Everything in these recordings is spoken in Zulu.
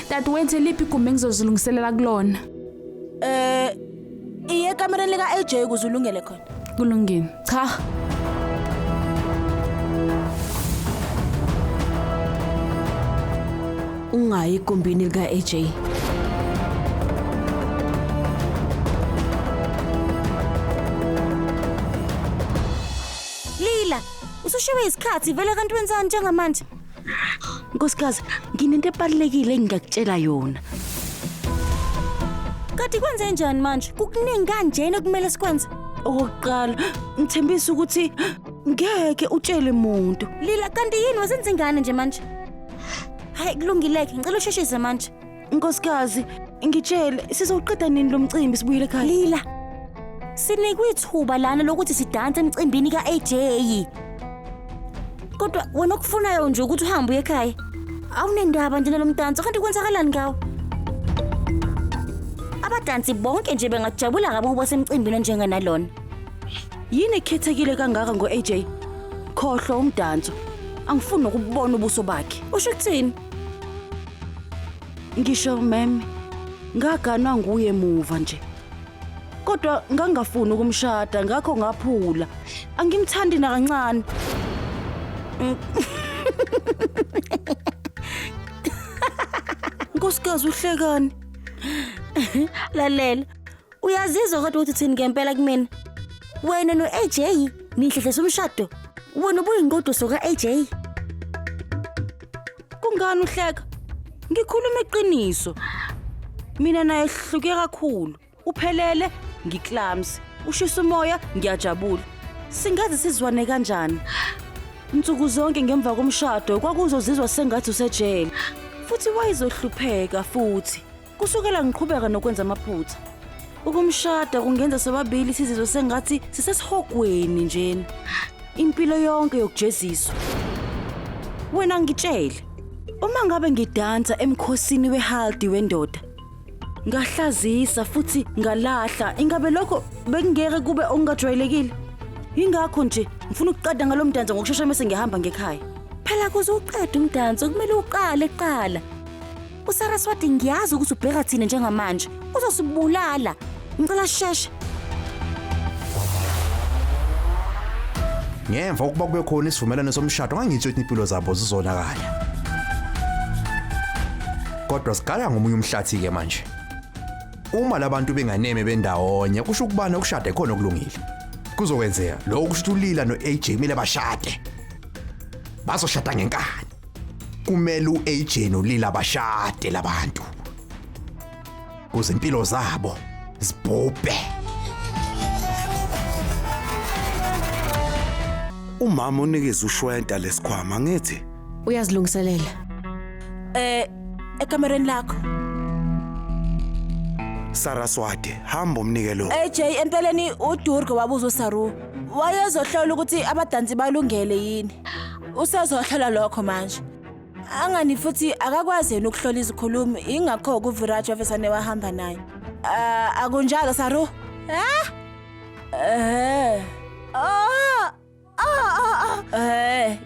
Dadewethu liphi igumbi engizozilungiselela kulona? Iye ekamereni lika AJ ukuze ulungele khona. Kulungile. Cha. Ungayi egumbini lika-AJ. Lila, usushiwe isikhathi vele kanti wenzani njengamanje? Nkosikazi, nginento ebalulekile engingakutshela yona. Kanti kwenze njani manje? Kukuningi kanjena okumele sikwenze. Okokuqala, ngithembisa ukuthi ngeke utshele muntu. Lila, kanti yini wazenza ingane nje manje? Hayi kulungile-ke, ngicela usheshise manje. Nkosikazi, ngitshele sizowuqeda nini lo mcimbi sibuyele ekhaya? Lila, sinikwe ithuba lana lokuthi sidanse emcimbini ka-AJ. Kodwa wena okufunayo nje ukuthi uhambe uye ekhaya. Awunendaba nje nalo mdanso, kanti kwenzakalani ngawo? Abadansi bonke nje bengajabula kabi ukuba semcimbini onjenganalona. Yini ekhethekile kangaka ngo-AJ? Khohlwa umdanso. Angifuni nokubona ubuso bakhe. Usho ukuthini? Ngisho meme, ngaganwa nguye muva nje. Kodwa ngangafuni ukumshada ngakho ngaphula. Angimthandi nakancane. Nkosikazi uhlekani? Lalela, uyazizwa kodwa ukuthi uthini ngempela kumina? Wena no-AJ nihlehlisa umshado. Wena ubuyingoduso ka-AJ. Kungani uhleka? Ngikhuluma iqiniso. Mina naye sihluke kakhulu. Uphelele, ngiclams. Ushisa umoya, ngiyajabula. Singaze sizwane kanjani? Nsuku zonke ngemva komshado kwakuzozizwa sengathi usejele. Futhi wayezohlupheka futhi. Kusukela ngiqhubeka nokwenza amaphutha. Ukumshada kungenza sobabili sizizwe sengathi sisesihogweni njena. Impilo yonke yokujeziswa. Wena ngitshele, uma ngabe ngidansa emkhosini wehaldi wendoda, ngahlazisa futhi ngalahla, ingabe lokho bekungeke kube okungajwayelekile? Yingakho nje ngifuna ukuqeda ngalo mdanso ngokushesha mese ngihamba ngekhaya. Phela kuze uqede umdanso kumele uqale kuqala. USaraswati ngiyazi ukuthi ubheka thina njengamanje. Uzosibulala. Ngicela sheshe. Ngemva kokuba kube khona isivumelwano somshado ngangitsho ukuthi impilo zabo zizonakala. Kodwa sigala ngomunye umhlathi ke manje. Uma labantu benganeme bendawonye kusho ukubana ukushada ikhona okulungile. Kuzokwenzeka lokho kusho ukuthi uLila noAJ kumele bashade. Bazoshada ngenkani. Kumele uAJ noLila bashade labantu. Kuze impilo zabo zibhubhe. Umama unikeza ushwenta lesikhwama ngithi. Uyazilungiselela. Ekamereni lakho. Saraswati, hamba umnike lo. AJ empeleni uDurga wabuza uSaru. Wayezohlola ukuthi abadansi balungele yini. Usezohlola lokho manje. Angani futhi akakwazi yena ukuhlola izikhulumi, ingakho kuViraj wavesane wahamba naye. Akunjalo Saru? Ha? Ah! Ah ah.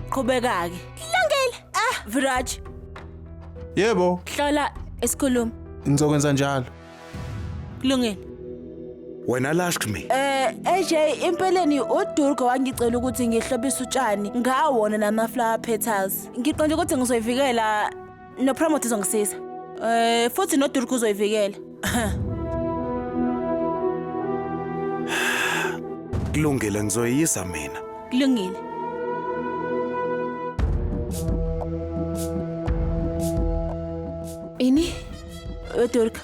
Qhubeka ke. Kulungile. Ah, Viraj, Yebo, hlola isikhulumi. ngizokwenza njalo. Kulungile. Wena Lakshmi, AJ empeleni uDurga wangicela ukuthi ngihlobise utshani ngawona nama flower petals. Ngiqonde ukuthi ngizoyivikela no promote izongisiza. Futhi noDurga uzoyivikela. kulungile ngizoyisa mina. Kulungile. Ini? UDurga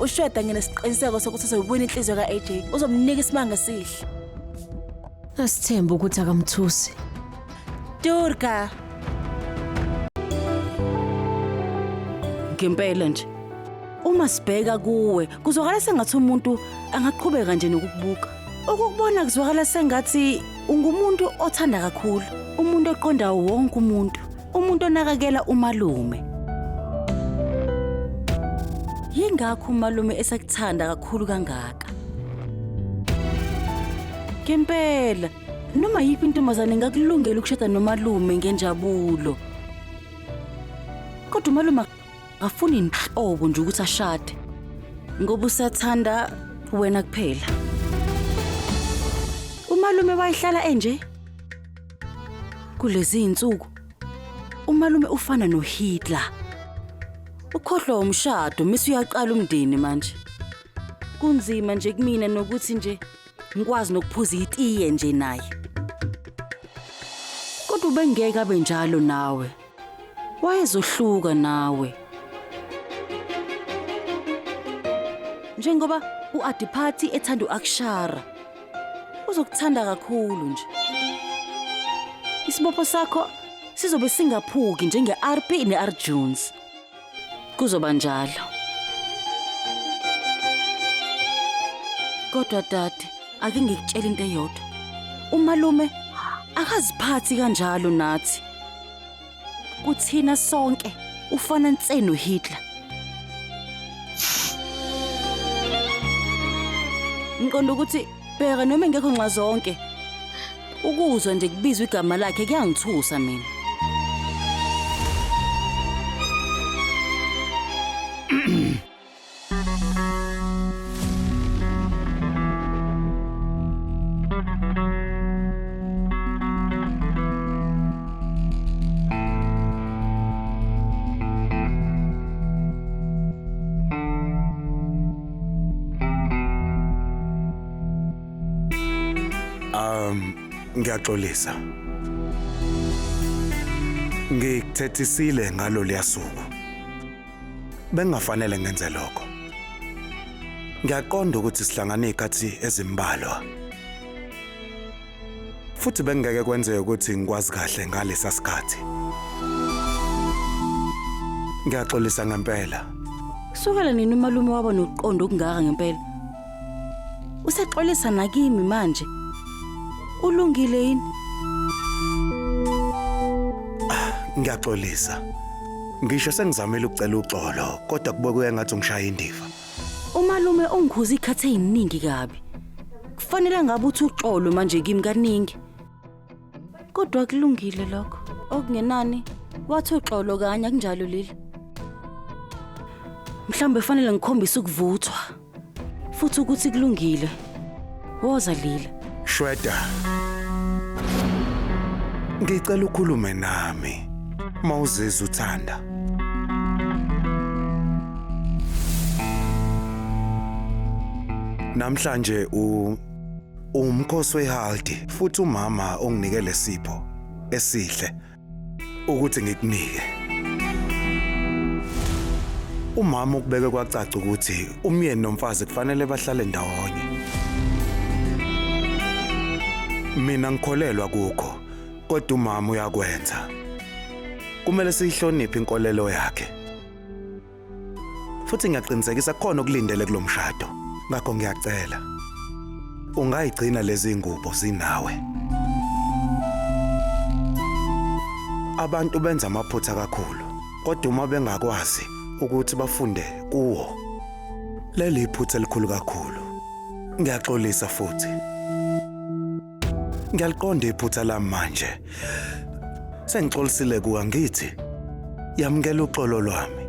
ushweda nginesiqiniseko sokuthi uzoyibona inhliziyo kaAJ. Uzomnika isimanga esihle. Asithembe ukuthi akamthusi. Durga, Ngempela nje. Uma sibheka kuwe, kuzwakala sengathi umuntu angaqhubeka nje nokukubuka. Ukukubona kuzwakala sengathi ungumuntu othanda kakhulu, umuntu oqonda wonke umuntu, umuntu onakekela umalume. Yingakho umalume esekuthanda kakhulu kangaka. Ngempela, noma yiphi intombazane ingakulungela ukushada nomalume ngenjabulo. Kodwa umalume Akafuni inhlobo nje ukuthi ashade. Ngoba usathanda wena kuphela. Umalume wayehlala enje kulezi insuku. Umalume ufana noHitler. Ukhohlwa umshado mise uyaqala umndeni manje. Kunzima nje kumina nokuthi nje ngikwazi nokuphuza itiye nje naye. Kodwa ubengeke abe njalo nawe. Wayezohluka nawe. Njengoba uAdipati ethanda uAkshara. Uzokuthanda kakhulu nje. Isibopho sakho sizobe singaphuki njenge-RP ne-Arjuns. Kuzoba njalo. Kodwa dade, ake ngikutshele into eyodwa. Umalume akaziphathi kanjalo nathi. Kuthina sonke ufana nse noHitler. Ngiqonda ukuthi bheka noma engekho nxa zonke. Ukuzwa nje kubizwa igama lakhe kuyangithusa mina. Ngiyaxolisa. Ngikuthethisile ngalolu suku. Bengafanele ngenze lokho. Ngiyaqonda ukuthi sihlangane izikhathi ezimbalwa. Futhi bengeke kwenzeke ukuthi ngikwazi kahle ngalesa sikhathi. Ngiyaxolisa ngempela. Kusukela nini umalume waba nokuqonda okungaka ngempela? Usexolisa nakimi manje. Ulungile yini? Ngiyaxolisa. Ngisho sengizamile ukucela uxolo, kodwa kubukeka ngathi ungishaya indiva. Umalume ungikhuza ikhathe eziningi kabi. Kufanele ngabe uthi uxolo manje kimi kaningi. Kodwa kulungile lokho. Okungenani wathi uxolo kanye kunjalo Lila. Mhlawumbe fanele ngikhombise ukuvuthwa. Futhi ukuthi kulungile. Woza Lila. Shweta. Ngicela ukhulume nami. Mawuzizwa uthanda. Namhlanje umkhosi weHaldi futhi umama onginike lesipho esihle ukuthi ngikunike. Umama ukubeke kwacaca ukuthi umyeni nomfazi kufanele bahlale ndawonye. Mina ngikholelwa kukho, kodwa umama uyakwenza. Kumele siyihloniphe inkolelo yakhe. Futhi ngiyaqinisekisa khona okulindele kulomshado. Ngakho ngiyacela, ungayigcina lezi ngubo zinawe. Abantu benza amaphutha kakhulu, kodwa uma bengakwazi ukuthi bafunde kuwo, leli iphutha elikhulu kakhulu. Ngiyaxolisa futhi. Ngiyaliqonda iphutha lami manje. Sengixolisile kuwe, ngithi yamukela uxolo lwami.